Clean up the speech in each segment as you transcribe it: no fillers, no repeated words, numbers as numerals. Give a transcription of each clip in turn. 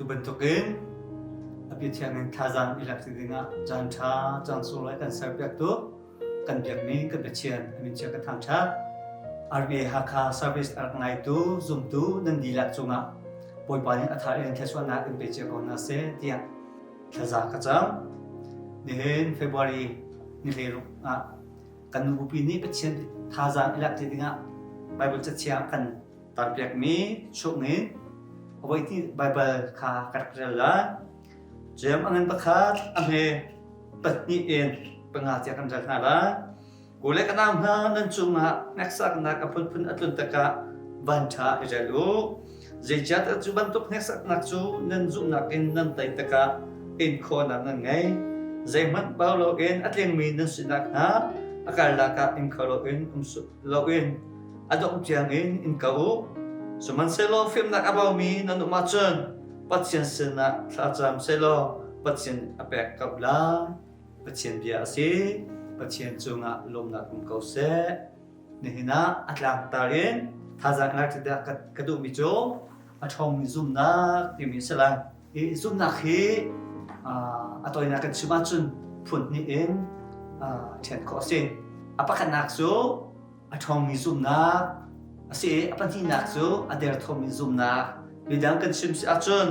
Tu bantukin a biathiang in thazaang i lak dingah caan ṭha caan sunglawi kan serpiaktu kan biakmi kan Pathian a min chia ka thangṭhat. RBA Hakha service a rak ngaitu zumtu nan dihlak cungah Bawipa nih a thar in thluachuahnak in pe cio ko hna seh tiah thlaza ka cam. Nihin February ni 16 ah kan nubupi nih Pathian thazaang i lak ti dingah Bible cathiang kan tarpiakmi chungin a voihnih Bible kha ka rak rel lai. Jeim a ngan pakhat a hme pahnih in panga tiang kan rel hna lai. Ku le ka nau hna nan cungah hneksaknak a phunphun a tlun tikah vanṭha i rel u. Zeicahtiah cu bantuk hneksaknak cu nan zumhnak in nan tei tikah inkhawhnak nan ngei. Zeihmanh bau loin a tlingmi nan si nakhnga a karlak ah in kho loin um loin a dongh tiangin in ko u. Sihmanhsehlaw fimnak a baumi nan um ahcun Pathian sinah thlacam sehlaw Pathian a pek ko lai. Pathian bia a si. Pathian cungah lawmnak um ko seh. Nihin ah a tlangtar in thazaang lak dah ka duhmi cu a ṭhawngmi zumhnak timi a si lai. Hi zumhnak hi a tawinak kan chim ahcun phun hnih in ṭhen khawh a si. A pakhatnak cu a ṭhawngmi zumhnak a si i a pahnihnak cu a derthawmmi zumhnak. Midang kan chim si ahcun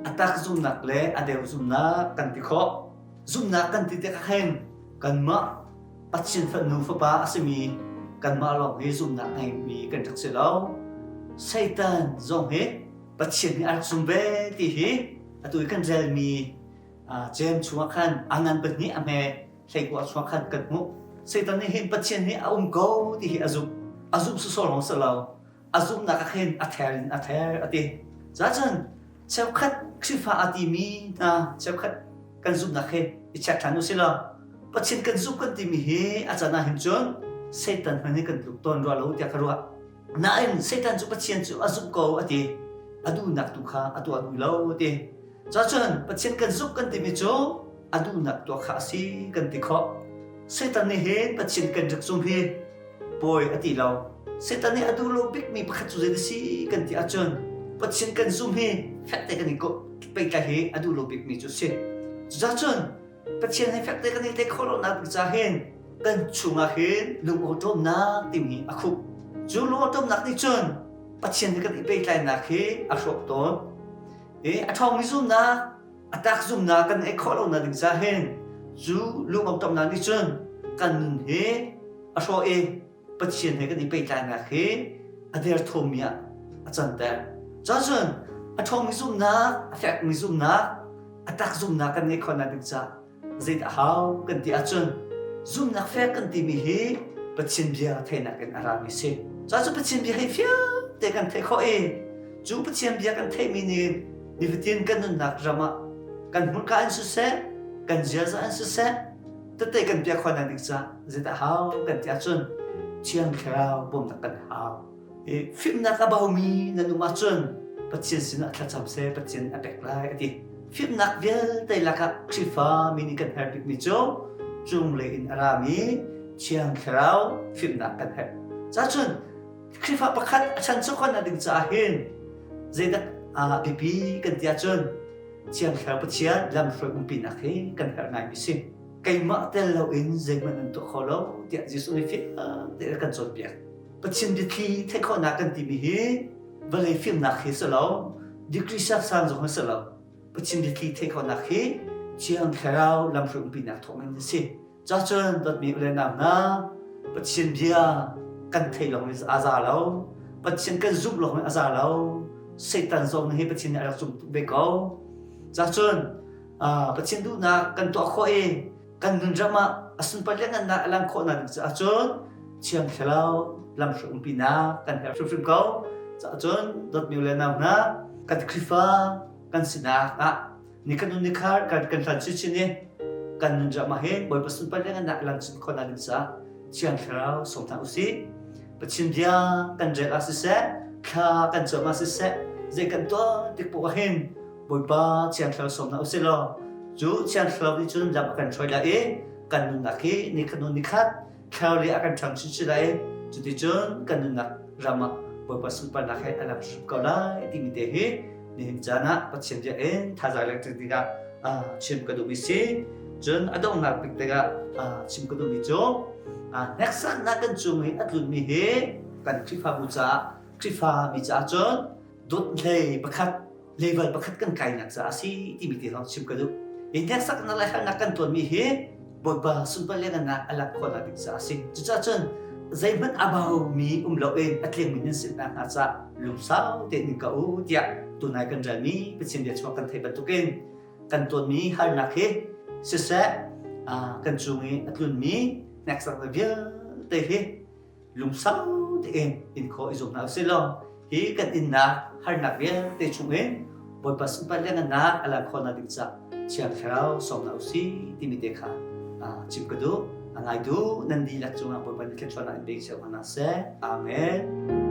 a tak zumhnak le a deu zumhnak kan ti khawh. Zumhnak kan ti tikah hin kanmah Pathian fanu fapa a simi kanmah lawng hi zumhnak ngeimi kan rak si lo. Satan zong hi Pathian nih a rak zum ve ti hi atu i kan relmi Jeim chungah khan a ngan pahnih a hme hleikua chungah khan kan hmuh. Satan nih hin Pathian nih a um ko ti hi a zumh. A zumh sawsawh lawng si lo. A zumhnak ah khin a ther in a ther a ti. Cacun cheukhat Khrihfa a timi hna cheukhat kan zumhnak hi i check ṭhan u sih law Pathian kan zumh kan timi hi a can ah hin cun Satan hmanh hi kan tluk tawn rua lo tiah ka ruah. Nain Satan cu Pathian cu a zumh ko a ti. A duhnak tu kha a tuah duh lo a ti. Cacun Pathian kan zumh kan timi cu a duhnak tuah kha a si kan ti khawh. Satan nih hin Pathian kan rak zum hi pawi a ti lo. Satan nih a duh lo bikmi pakhat cu zei si kan ti ahcun Pathian kan zum hi fekte kan i pehtlaih hi a duh lo bikmi cu si. Cucacun Pathian he fekte kan i tek khawh lonak ding ca hin kan chungah hin lungawṭawmnak timi a khup. Cu lungawṭawmnak nih cun Pathian he kan i pehtlainak hi a hrawk tawn. I a ṭhawngmi zumnak a tak zumnak kan ngeih khawh lonak ding ca hin cu lungawṭawmnak nih cun kan nun hi a hrawh i Pathian he kan i pehtlainak hi a derthawmmi ah a canter. Cun a ṭhawngmi zumhnak, a fekmi zumhnak, a tak zumhnak kan ngeih khawhnak ding caah zeidah hau kan ti ahcun zumhnak fek kan timi hi Pathian bia theihnak in a rami si. Cu Pathian bia hi fiang te kan theih khawh i cu Pathian bia kan theihmi nih nifatin kan nunnak ram ah kan hmurka in siseh, kan ziaza in siseh, tete kan piak khawhnak ding caah zeidah hau kan ti ahcun Thiang Thlarau bawmhnak kan hau. I fimnak a baumi nan um ahcun Pathian sinah thlacam seh Pathian a pek lai a ti. Fimnak vialte lakah Khrihfa mi nih kan herh bikmi cu cunglei in a rami Thiang Thlarau fimnak kan herh. Cacun Khrihfa pakhat a chan khawhnak ding caah hin zeidah a biapi kan ti ahcun Thiang Thlarau Pathian lamhruai umpinak hi kan herh ngaimi si. Keimah tel loin zeihmanh nan tuah kho lo tiah Jesuh nih fiang tein a kan cawnpiak. Pathian biathli theih khawhnak kan timi hi vawlei fimnak hi si lo, degree sang zong hi si lo. Pathian biathli theih khawhnak hi Thiang Thlarau lamhruai umpinak thawngin a si. Cacun dawtmi u le nau hna, Pathian bia kan theih lawng in a za lo. Pathian kan zumh lawng in a za lo. Satan zong hi Pathian nih a rak zumh tuk ve ko. Cacun Pathian duhnak kan tuah khawh i kan nun ram ah a sunpar lianngannak a lang khawhnak ding caah cun Thiang Thlarau lamhruai umpinak kan herh hrimhrim ko. Caah cun dawtmi u le nau hna, kan Khrihfa kan sinak ah ni kan nun ni khar kan kan hlan chinchin i kan nun ram ah hin Bawipa sunpar lianngannak a lang chin khawhnak ding caah Thiang Thlarau sawm hna usih. Pathian bia kan rel ah siseh, thla kan cam ah siseh, zei kan tuah tik poah hin Bawipa Thiang Thlarau sawm hna usih law cu Thiang Thlarau nih cun lam a kan hruai lai i kan nunnak hi ni khat hnu ni khat thlarau lei a kan ṭhang chinchin lai i cuticun kan nunnak ram ah Bawipa sunparnak he a lang hrim ko lai timi te hi Nihin caan ah Pathian bia in thazaang lek tikah chim ka duhmi si. Cun a donghnak bik tikah chim ka duhmi cu hneksaknak kan cung i a tlunmi hi kan Khrihfabu caah Khrihfa mi caah cun dawt hlei pakhat level pakhat kan kainak caah a si timi te zong chim ka duh. Hi hneksaknak le harnak kan tuanmi hi Bawipa sunpar liangannak a langh khawhnak ding caah a si. Cucaah cun zeihmanh a baumi um loin a tlingmi nan si nakhnga caah lungsau tein in ka u tiah tunai kan relmi Pathian bia chuak kan theih bantukin kan tuanmi harnak hi siseh kan cung i a tlunmi hneksaknak vialte hi lungsau tein in khawh i zuam hna usih law hi kan innak harnak vialte chungin Bawipa sunpar liangannak a lan khawhnak ding caah Thiang Thlarau sawm hna usih timi te kha chim ka duh. A ngaitu nan dihlak cungah Bawipa nih thluachuahnak in pe cio hna seh. Amen.